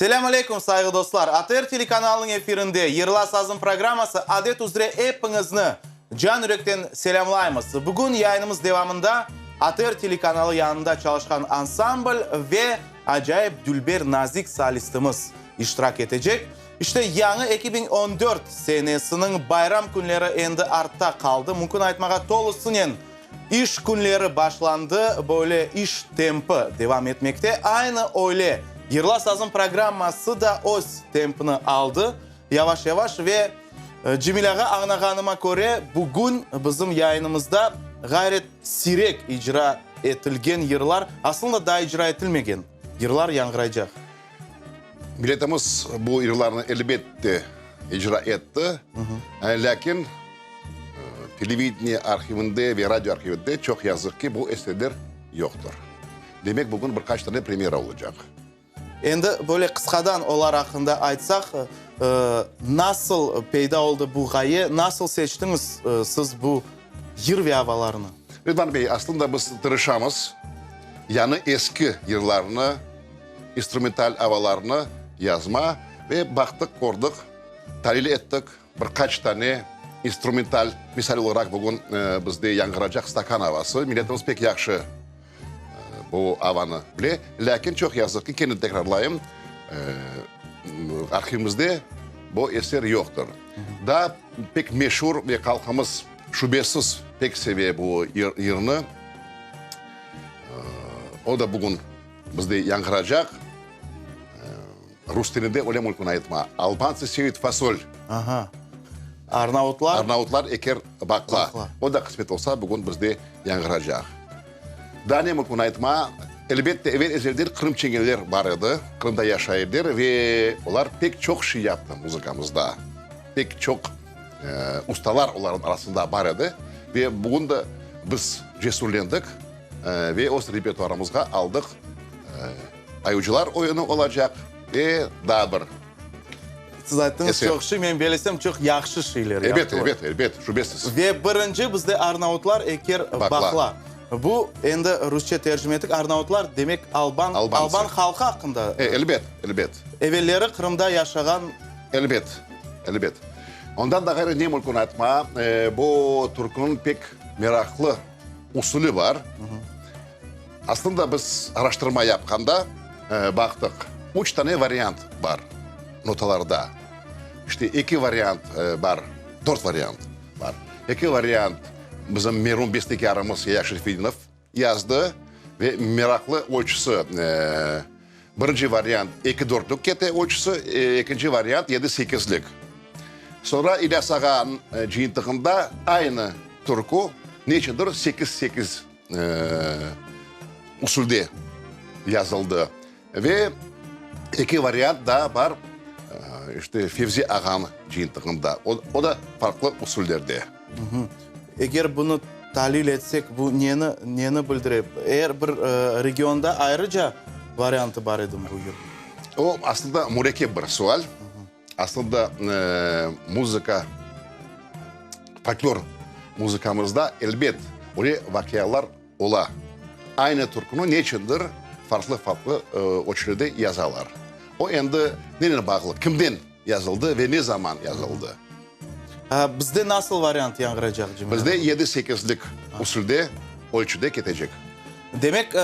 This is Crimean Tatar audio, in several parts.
Selâm aleyküm, sayğı dostlar! ATR telekanalınıñ efirinde Yırla sazım programması adet üzre epiñizni can yürekten selâmlaymız. Bugün yayınımız devamında ATR telekanalı yanında çalışqan ansambl ve acayip dülber nazik solistimiz iştirak etecek. İşte, yañı 2014 senesiniñ bayram künleri endi artta qaldı. Mümkün aytmağa, tolusınen İş künleri başlandı, böyle iş tempi devam etmekte. Aynı öyle Yırla sazım programması da öz tempini aldı yavaş-yavaş ve Cemil ağa, añlağanıma köre, bugün bizim yayınımızda ğayret siyrek icra etilgen yırlar, aslında daa icra etilmegen yırlar yañğıraycaq. Milletimiz bu yırlarnı elbette icra etti, lâkin televideniye arhivinde ve radio arhivinde, çoq yazıq ki, bu eserler yoqtır. Demek, bugün bir qaç tane premyera olacaq. Endi böyle qısqadan olar aqqında aytsaq, nasıl peyda oldı bu ğaye, nasıl seçtiñiz siz bu yır ve avalarnı? Ridvan bey, aslında biz tırışamız, yañı eski yırlarnı, instrumental avalarnı yazma ve baqtıq, kördik, talil ettik, bir qaç tane instrumental, misal olaraq bugün bizde yañğıracaq Stakan avası, milletimiz pek yahşı bu avanı bile, lâkin çoq yazıq ki, kene tekrarlayım, arhivimizde bu eser yoqtır. Daa pek meşur ve halqımız şübesiz pek seve bu yırnı, o da bugün Bizde yañğıracaq, rus tilinde öyle mümkün aytma, Albanцы seyut fasol. Aha. Arnavutlar? Arnavutlar eker baqla. O da qısmet olsa, bugün bizde yañğıracaq. Daa ne mümkün aytma, elbette, evel-ezelden qırım çingeneler bar edi, Qırımda yaşay ediler ve olar pek çoq şey yaptı muzıkamızda. Pek çoq ustalar olarnıñ arasında bar edi ve bugün de biz cesurlendik. Ve öz repertuarımızğa aldıq, Ayucılar oyunı olacaq ve daa bir Siz ayttıñız çoq şey, men belesem çoq yahşı şeyler yaptılar. Elbet, elbet, elbet, şübesiz. Ve birinci bizde arnavutlar eker baqla. Bu endi rusça tercime ettik, arnavutlar demek alban, alban halqı aqqında. Elbet, elbet. Evelleri Qırımda yaşağan. Elbet, elbet. Ondan da ğayrı ne mümkün aytma, bu türküniñ pek meraqlı usulü bar. Aslında biz araştırma yapqanda baqtıq, üç tane variant bar notalarda. İşte eki variant bar, dört variant bar. Eki variant bizim merum bestekârımız Yaya Şerfedinov yazdı ve meraqlı ölçüsi, birinci variant eki dörtlük kete ölçüsi, ekinci variant yedi sekizlik. Soñra İlyas ağanıñ cıyıntığında aynı türkü neçündir sekiz-sekiz usulde yazıldı. Ve eki variant daa bar, işte Fevzi ağanıñ cıyıntığında, o da farqlı usullerde. Eger bunı talil etsek, bu neni, neni bildire? Er bir regionda ayrıca variantı bar edimi bu yırnıñ? O, aslında, mürekkep bir sual. Aslında, muzıka, folklor muzıkamızda, elbet, böyle vaqialar ola. Aynı türküni neçündir farqlı-farqlı ölçülerde yazalar. O endi nenen bağlı, kimden yazıldı ve ne zaman yazıldı. Bizde nasıl variant yañğıraycaq, Cemil ağa? Bizde yedi-sekizlik usulde, ölçüde ketecek. Demek,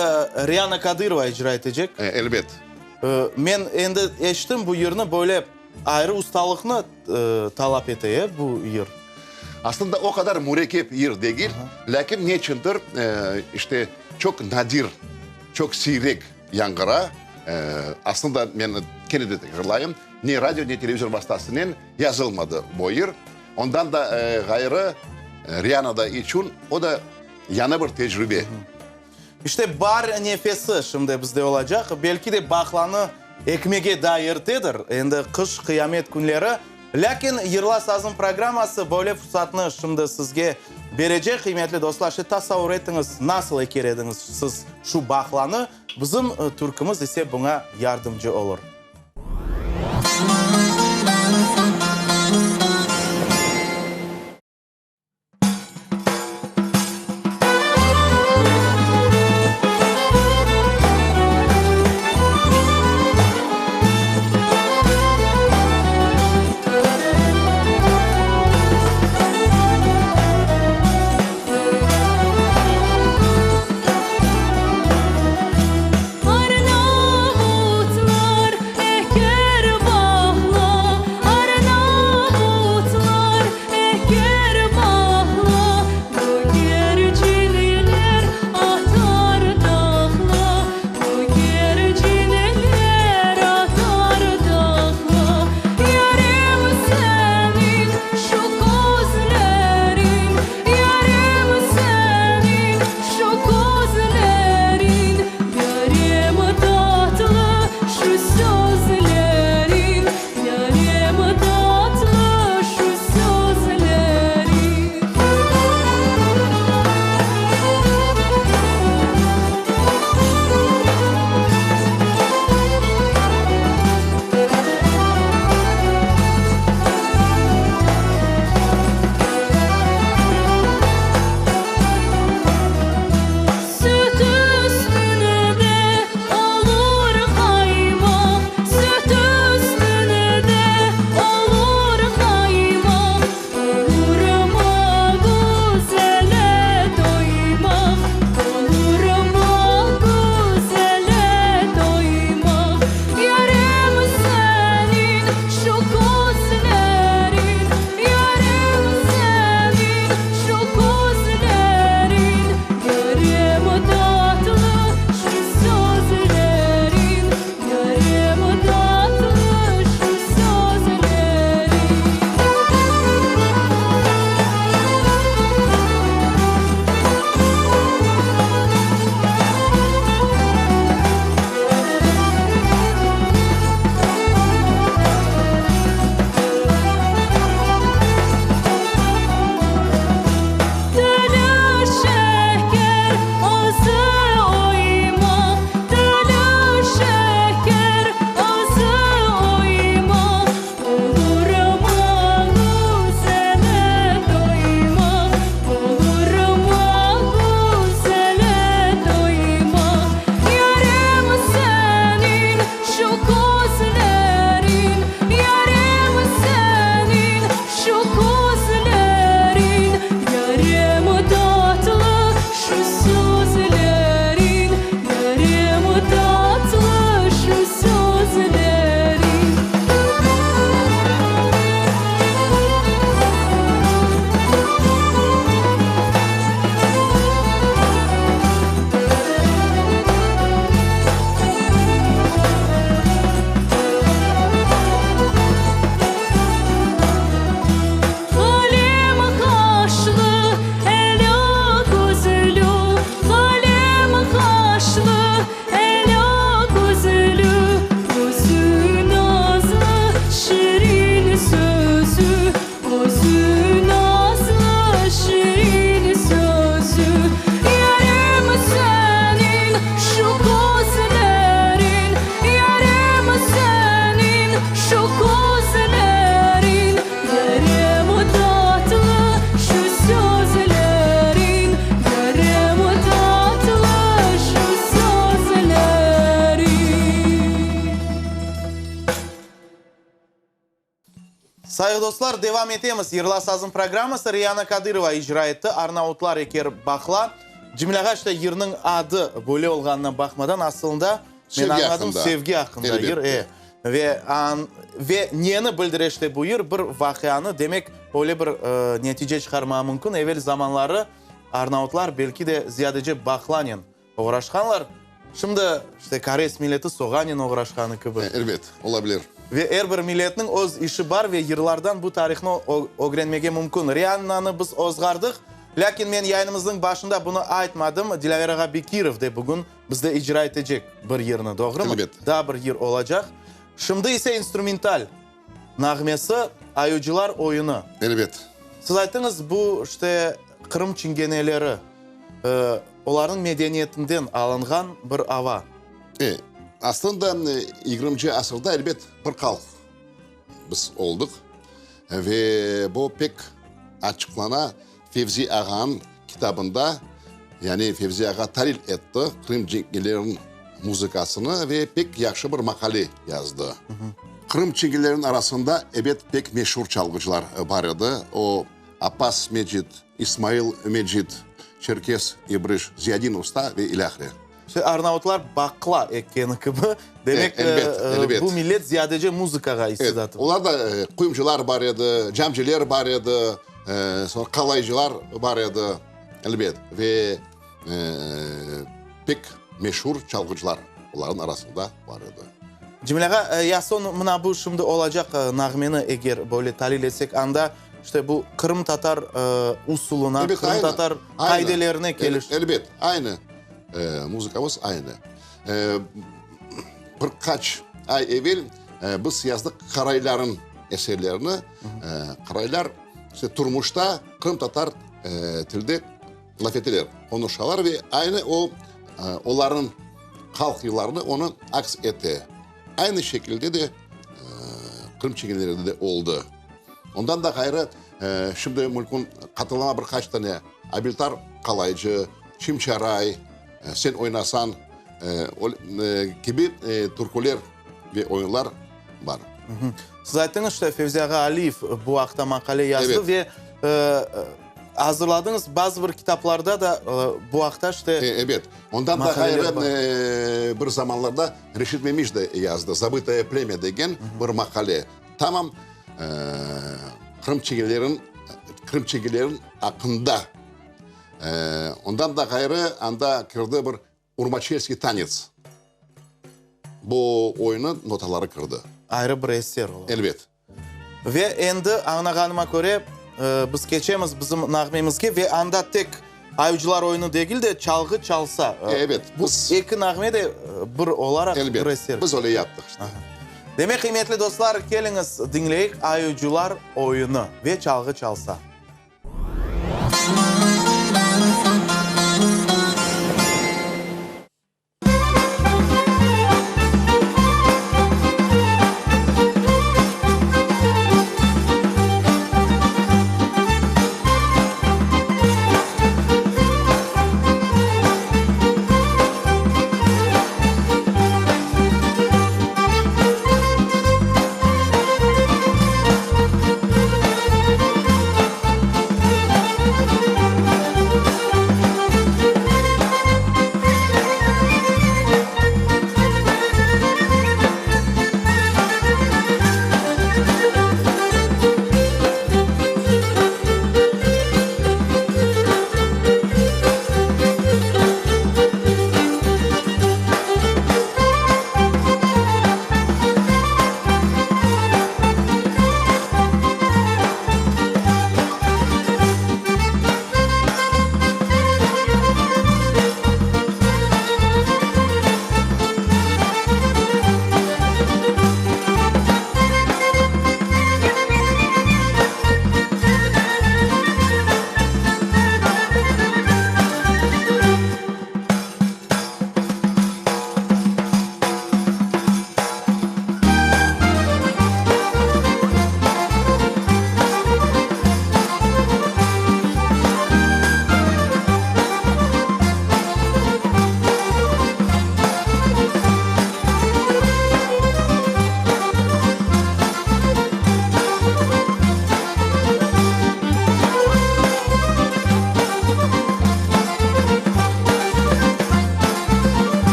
Riana Kadırova icra etecek? Elbet. Men endi eşittim bu yırnı, böyle ayrı ustalıqnı talap ete, e, bu yır? Aslında o qadar mürekkep yır degil, lâkin neçündir, işte, çoq nadir, çoq siyrek yañğıra. Aslında, men kene de tekrarlayım, ne radio, ne televizor vastasınen yazılmadı bu yır. Ondan da ğayrı, Riana da içün o da yañı bir tecrübe. İşte, baar nefesi şimdi bizde olacaq. Belki de baqlanı ekmege daa ertedir, endi qış, qıyamet künleri. Lâkin Yırla sazım programması böyle fursatnı şimdi sizge berecek, qıymetli dostlar. İşte, tasavur etiñiz, nasıl eker ediñiz siz şu baqlanı? Bizim türkümiz ise buña yardımcı olur. Sayğı dostlar, devam etemiz. Yırla sazım programması Riyana Kadırova icra etti, Arnavutlar eker baqla. Cemil ağa, işte yırnıñ adı böyle olğanına baqmadan, asılında, men añladım, sevgi aqqında yır. E, ve, ve neni bildire işte bu yır? Bir vaqianı, demek, öyle bir netice çıqarmağa mümkün, evel zamanları arnavutlar belki de ziyadece baqlanen Oğraşqanlar. Şimdi, işte, koreys milleti soğanen oğraşqanı kibi. Elbet, ola bilir. Ve er bir milletniñ öz işi bar ve yırlardan bu tarihnı ögrenmege mümkün. Riannanı biz ozğardıq, lâkin men yayınımıznıñ başında bunı aytmadım, Dilâver ağa Bekirov de bugün bizde icra etecek bir yırnı, doğrumı? Elbet. Daa bir yır olacaq. Şimdi ise instrumental nağmesi, Ayucılar oyunı. Elbet. Siz ayttıñız, bu, işte, Qırım çingeneleri, olarnıñ medeniyetinden alınğan bir ava. E, aslında, yigirminci asırda, elbet, bir halq biz oldıq ve bu pek açıqlana Fevzi ağanıñ kitabında, yani Fevzi ağa talil etti Qırım çingeleriniñ muzıkasını ve pek yahşı bir maqale yazdı. Qırım çingeleriniñ arasında, ebet, pek meşur çalğıcılar bar edi, o, Appaz Mecit, İsmail Mecit, Çerkez İbriş, Ziyadin Usta ve ilâhre. İşte arnavutlar baqla ekkeni kibi, demek, Elbet, elbet. bu millet ziyadece muzıkağa istidatı. Olarda quyumcılar bar edi, camciler bar edi, soñra qalaycılar bar edi, elbet, ve pek meşur çalğıcılar olarnıñ arasında bar edi. Cemil ağa, ya soñ mına bu şimdi olacaq nağmeni eger böyle talil etsek, anda işte bu qırımtatar usulına, Elbet, aynı, qırımtatar aynı. qaidelerine keliş. Elbet, aynı, muzıkamız aynı. Bir qaç ay evel biz yazdıq qaraylarnıñ eserlerini. Qaraylar işte turmuşta qırımtatar tilde laf eteler, qonuşalar ve aynı o, olarnıñ halq yırlarını onı aks ete. Aynı şekilde de Qırım çingenelerinde de oldı. Ondan da ğayrı, şimdi mümkün hatırlama bir qaç tane Abiltar Qalaycı, Çimçaray, Sen oynasañ kibi türküler ve oyunlar bar. Siz ayttıñız, işte, Fevzi ağa Aliyev bu aqta maqale yazdı ve azırladıñız, bazı bir kitaplarda da bu aqta, işte, Ebet. Ondan da ğayrı, bir zamanlarda Reşid Memiş de yazdı, Zabıtoye plemya degen bir maqale. Tamam Qırım çingeleriniñ, Qırım çingeleriniñ aqqında. Ondan da ğayrı, anda kirdi bir Urmaçelskiy tanets. Bu oyunı notaları kirdi. Ayrı bir eser ola. Elbet. Ve endi, añlağanıma köre, biz keçemiz bizim nağmemizge ve anda tek Ayucılar oyunı degil de, çalğı çalsa. Ebet, biz. Eki nağme de bir olaraq bir eser. Elbet, biz öyle yaptıq işte. Demek, qıymetli dostlar, keliñiz, diñleyik Ayucılar oyunı ve çalğı çalsa.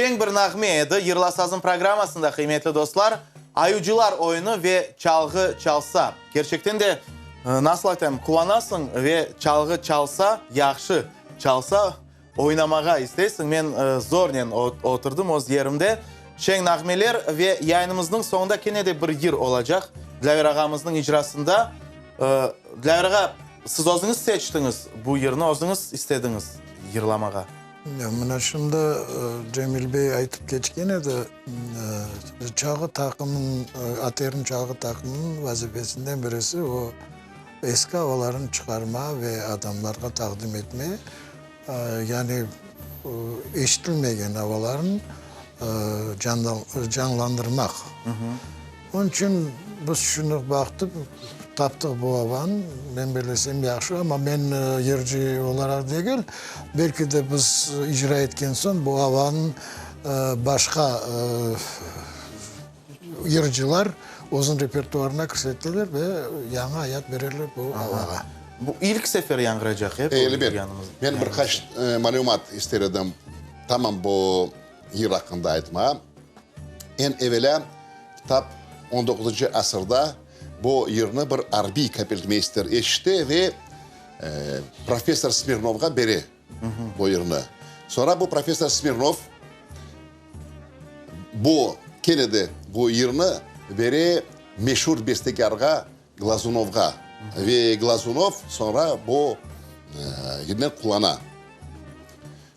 Şeñ bir nağme edi Yırla sazım programmasında, qıymetli dostlar, Ayucılar oyunı ve Çalğı çalsa. Kerçekten de, nasıl aytayım, quvanasıñ ve çalğı çalsa, yahşı çalsa, oynamağa isteysiñ. Men zornen oturdım öz yerimde. Şeñ nağmeler ve yayınımıznıñ soñunda kene de bir yır olacaq, Dilâver ağamıznıñ icrasında. Dilâver ağa, siz özüñiz seçtiñiz bu yırnı, özüñiz istediñiz yırlamağa. Mına şimdi Cemil bey aytıp keçken edi, çalğı taqımınıñ, ATRniñ çalğı taqımınıñ vazifesinden birisi o, eski avalarnı çıqarma ve adamlarğa taqdim etme, yani eşitilmegen avalarnı canlandırmaq. Onıñ içün biz şunı baqtıq, taptıq bu avanı, men bellesem yahşı, amma men yırcı olaraq degil, belki de biz icra etken soñ bu avanı başqa yırcılar özüniñ repertuarına kirseteler ve yañı ayat bererler bu avağa. Bu ilk sefer yañğıracaq, e, bu Elbet. Men bir qaç malümat ister edim tamam bu yır aqqında aytmağa. Eñ evelâ, tap on doquzıncı asırda bu yırnı bir arbiy kapeltmeyster eşite ve professor Smirnovğa bere bu yırnı. Soñra bu professor Smirnov bu, kene de bu yırnı bere meşur bestekârğa Glazunovğa ve Glazunov soñra bu yırnı qullana.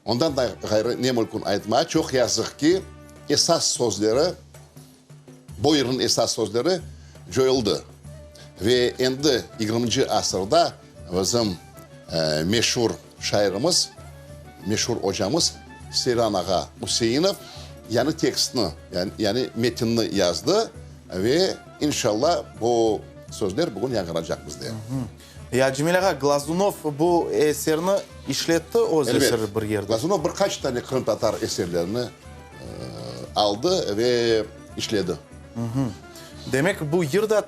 Ondan da ğayrı ne mümkün aytmağa, çoq yazıq ki, esas sözleri, bu yırnıñ esas sözleri coyuldı. Ve endi yigirminci asırda bizim meşur şairimiz, meşur ocamız Seyran ağa Üseinov yañı tekstni, yani metinni yazdı ve inşalla bu sözler bugün yañğıracaq bizde. Ya Cemil ağa, Glazunov bu eserni işletti öz eseri bir yerde? Elbet. Glazunov bir qaç tane qırımtatar eserlerini aldı ve işledi. Demek, bu yır da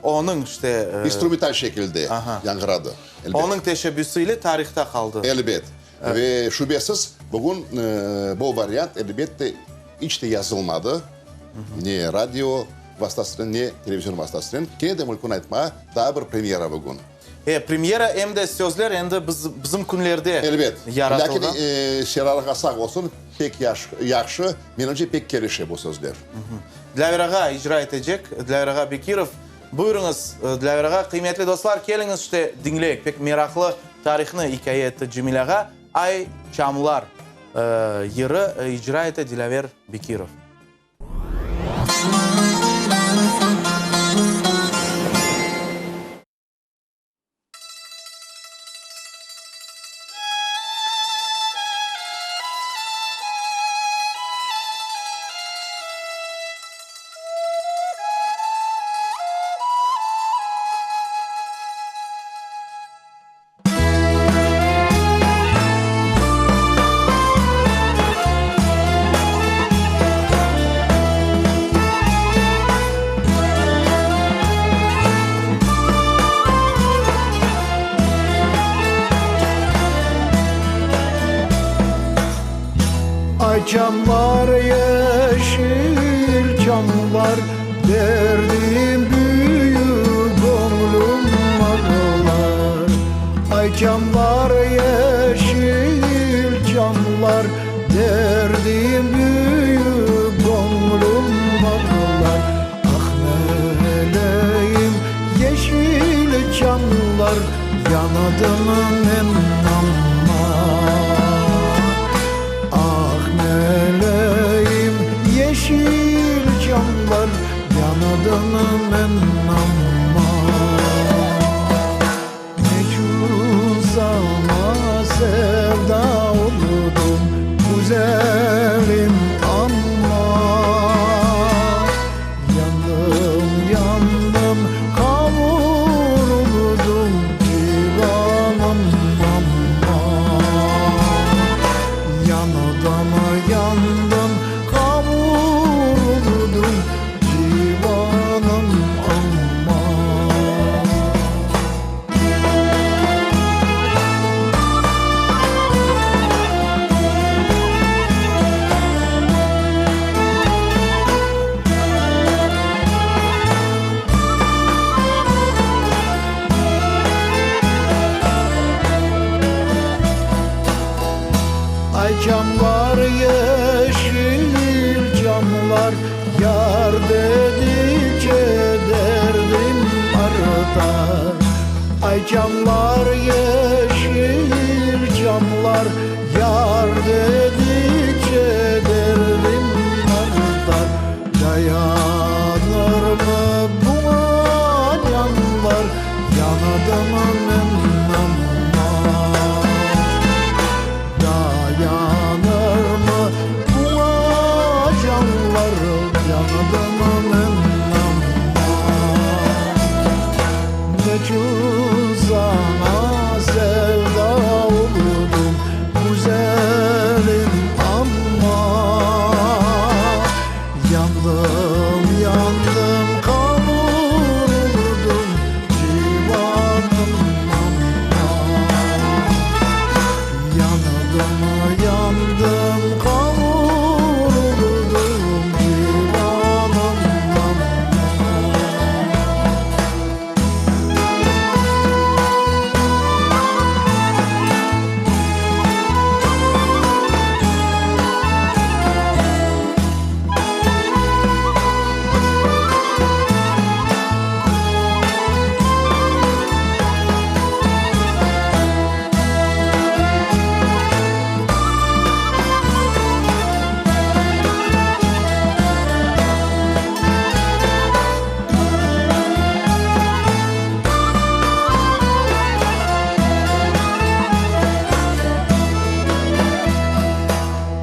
onıñ işte. İnstrumental şekilde yañğıradı. Elbet. Onıñ teşebbüsi ile tarihta qaldı. Elbet. Ve şübesiz, bugün bu variant, elbette, iç de yazılmadı, ne radio vastasınen, ne televizion vastasınen. Kene de mümkün aytmağa, daa bir premyera bugün. E, premyera, em de sözler endi biz, bizim künlerde Elbet. yaratılğan. Lâkin Şerar ağa sağ olsun, pek yahşı, menimce, pek kelişe bu sözler. Dilâver ağa icra etecek, Dilâver ağa Bekirov. Buyurıñız, Dilâver ağa. Qıymetli dostlar, keliñiz, işte, diñleyik. Pek meraqlı tarihnı ikâye etti Cemil ağa. Ay, çamlar yırı icra ete Dilâver Bekirov. Ay çamlar, yeşil çamlar, Derdim büyük, göñlüm ağlar. Ay çamlar, yeşil çamlar, Derdim büyük, göñlüm ağlar. Ah, neleyim, yeşil çamlar, Yandım men amma. Ah, neleyim, yeşil çamlar, Yandım men amma. Neçün saña sevda oldım, güzelim, amma? Yandım, yandım, qavuruldum, civanım, amma. Yandım, yandım, qavuruldum, civanım, amma. Ay camlar, yeşil camlar, Yar dedikçe derdim artar. Dayanırmı buña canlar, Yandım men aman. Dayanırmı buña canlar, Yandım men aman. Neçün saña sevda oldım, güzelim, aman. Yandım, yandım, qavuruldum, civanım, aman. Yandım, yandım, qavuruldum, civanım, aman.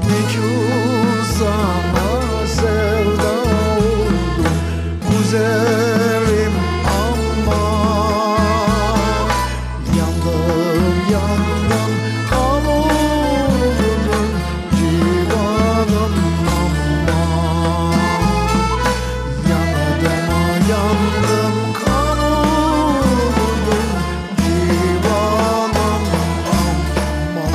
Neçün saña sevda oldım, güzelim, aman. Yandım, yandım, qavuruldum, civanım, aman. Yandım, yandım, qavuruldum, civanım, aman.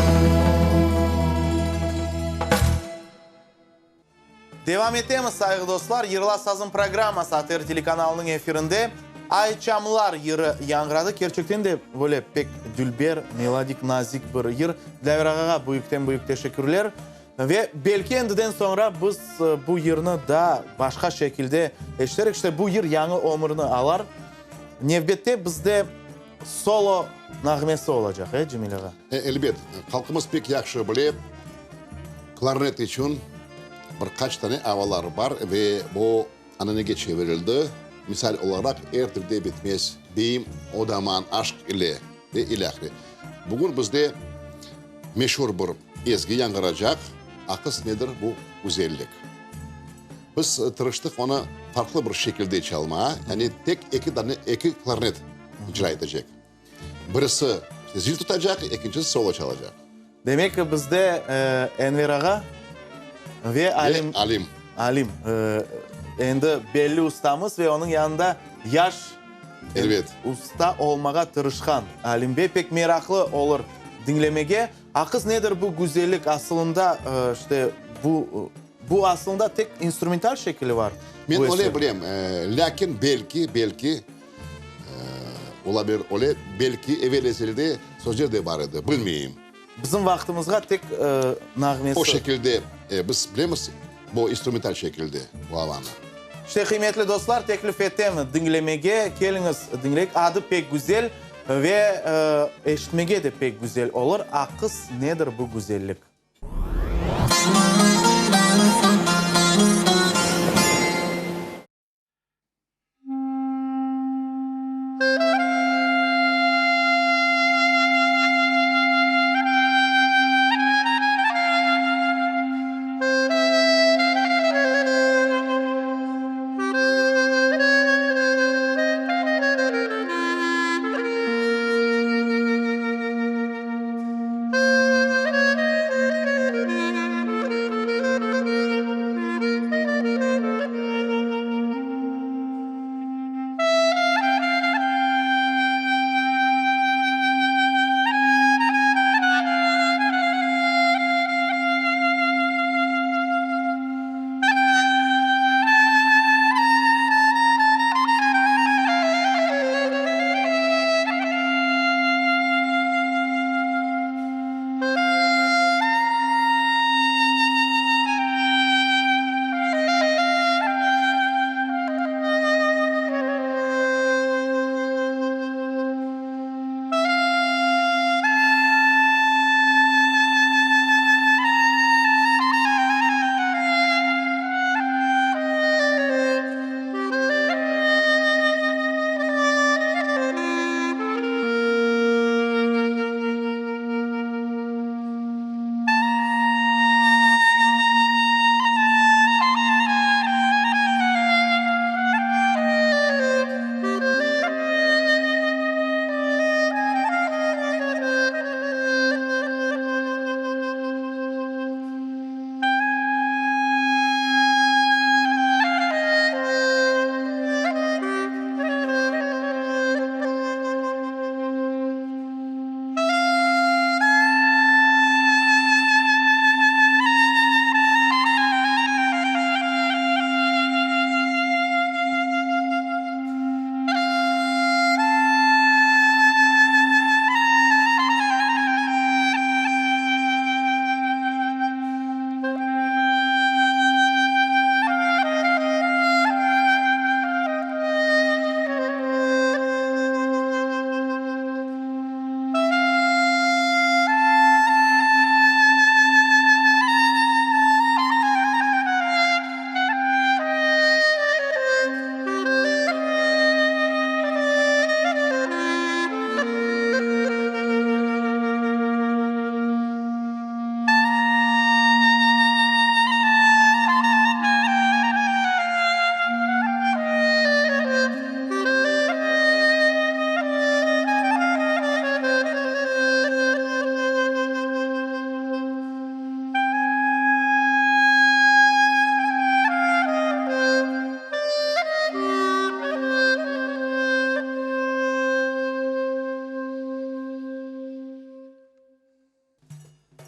Devam etemiz, sayğı dostlar. Yırla sazım programması ATR telekanalınıñ efirinde Ay çamlar yırı yañğıradı. Kerçekten de böyle pek dülber, melodik, nazik bir yır. Dilâver ağağa büyükten-büyük teşekkürler. Ve belki endiden soñra biz bu yırnı daa başqa şekilde eşiterik. İşte bu yır yañı ömürni alar. Nevbette bizde solo nağmesi olacaq, e, Cemil ağa? E, elbet. Halqımız pek yahşı bile, klarnet içün bir qaç tane avalar bar ve bu ananege çevirildi. Misal olaraq, Er tilde bitmez, Beyim odaman, Aşq ile ve ilâhre. Bugün bizde meşur bir ezgi yañğıracaq, Aqız nedir bu güzellik. Biz tırıştıq onı farqlı bir şekilde çalmağa, yani tek eki dane, eki klarnet icra etecek. Birisi zil tutacaq, ekincisi solo çalacaq. Demek ki, bizde Enver ağa ve Alim. Ve Alim. Alim, endi belli ustamız ve onıñ yanında yaş Elbet. usta olmağa tırışqan Alim bey. Pek meraqlı olur diñlemege. Aqız nedir bu güzellik? Asılında, işte, bu, bu asılında tek instrumental şekili var. Men öyle bilem, lâkin belki, belki, Ola bilir öyle, belki evel-ezelde sözler de bar edi, bilmeyim. Bizim vaqtımızğa tek nağmesi. O şekilde, biz bilemiz, bu instrumental şekilde bu avanı. İşte, qıymetli dostlar, teklif etem diñlemege, keliñiz diñleyik, adı pek güzel ve eşitmege de pek güzel olur, Aqız nedir bu güzellik?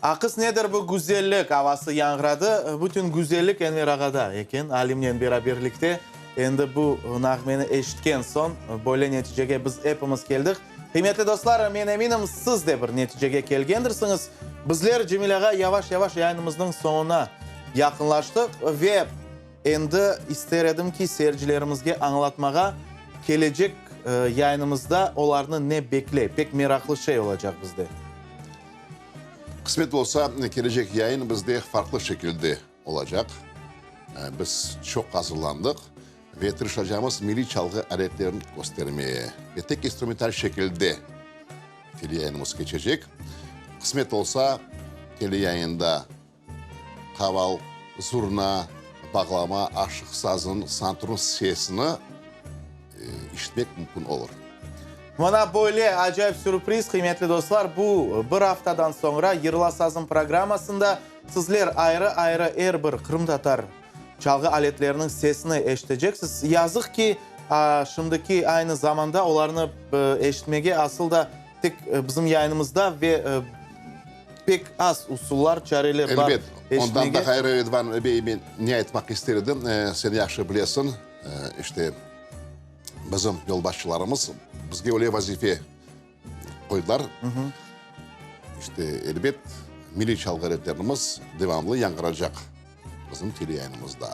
Aqız nedir bu güzellik avası yañğıradı. Bütün güzellik Enver ağada eken, Alimnen beraberlikte. Endi bu nağmeni eşitken soñ böyle neticege biz epimiz keldik. Qıymetli dostlar, men eminim, siz de bir neticege kelgendirsiñiz. Bizler, Cemil ağa, yavaş-yavaş yayınımıznıñ soñuna yaqınlaştıq ve endi ister edim ki, seyircilerimizge añlatmağa, kelecek yayınımızda olarnı ne bekley. Pek meraqlı şey olacaq bizde. Qısmet olsa, kelecek yayın bizde farqlı şekilde olacaq. Biz çoq azırlandıq ve tırışacağımız milliy çalğı aletlerini köstermeye ve tek instrumental şekilde teleyayınımız keçecek. Qısmet olsa, teleyayında qaval, zurna, bağlama, aşıq sazınıñ, santurın sesini işitmek mümkün olur. Mına böyle acayip sürpriz, qıymetli dostlar, bu bir aftadan soñra Yırla sazım programmasında sizler ayrı-ayrı er bir qırımtatar çalğı aletleriniñ sesini eşiteceksiz. Yazıq ki, şimdiki aynı zamanda olarnı eşitmege asıl da tek bizim yayınımızda ve pek az usullar, çareler bar Elbet. Ondan da ğayrı, Edvan bey, men ne aytmaq ister edim, sen yahşı bilesiñ, işte, bizim yolbaşçılarımız bizge öyle vazife qoydılar. İşte, elbet, milliy çalğı aletlerimiz devamlı yañğıracaq bizim teleyayınımızda.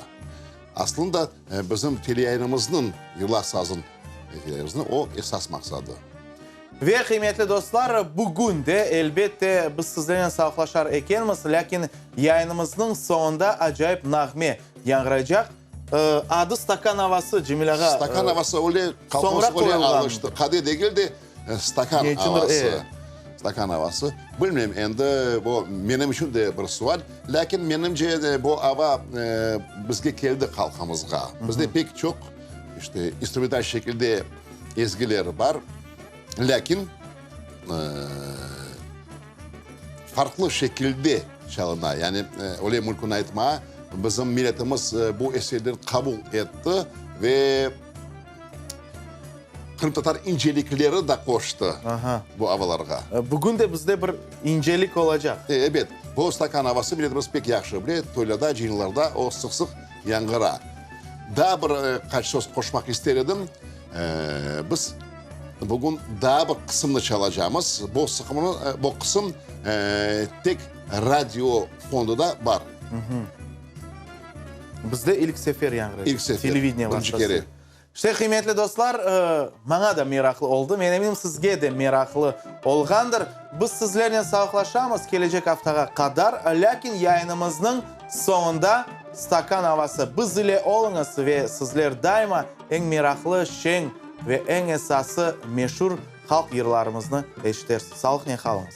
Aslında, bizim teleyayınımıznıñ, Yırla sazın teleyayınımıznıñ o esas maqsadı. Ve, qıymetli dostlar, bugün de, elbette, biz sizlernen sağlıqlaşar ekenmiz, lâkin yayınımıznıñ soñunda acayip nağme yañğıraycaq. Adı Stakan avası, Cemil ağa. Stakan avası öyle kolhoz öyle alıştı. Qade degil de, stakan avası. Stakan avası. Bilmeyim, endi bu menim içün de bir sual. Lâkin menimce bu ava bizge keldi halqımızğa. Bizde pek çoq işte instrumental şekilde ezgiler bar. Lâkin farqlı şekilde çalına. Yani öyle mümkün aytma, bizim milletimiz bu eserleri qabul etti ve qırımtatar incelikleri da qoştı bu avalarğa. Bugün de bizde bir incelik olacaq. Ebet, bu stakan avası milletimiz pek yahşı bile, toylarda, cıyınlarda o sıq-sıq yañğıra. Daa bir qaç söz qoşmaq ister edim. Biz bugün daa bir qısımnı çalacamız. Bu sıqımnı, bu qısım tek radio fonduda bar. Bizde ilk sefer yañğıraycaq. İlk sefer, birinci kere. İşte, qıymetli dostlar, maña da meraqlı oldı. Men eminim, sizge de meraqlı olğandır. Biz sizlernen sağlıqlaşamız kelecek aftağa qadar. Lâkin yayınımıznıñ soñunda stakan avası. Biz ile oluñız ve sizler daima eñ meraqlı, şeñ ve eñ esası meşur halq yırlarımıznı eşitersiz. Sağlıqnen qalıñız.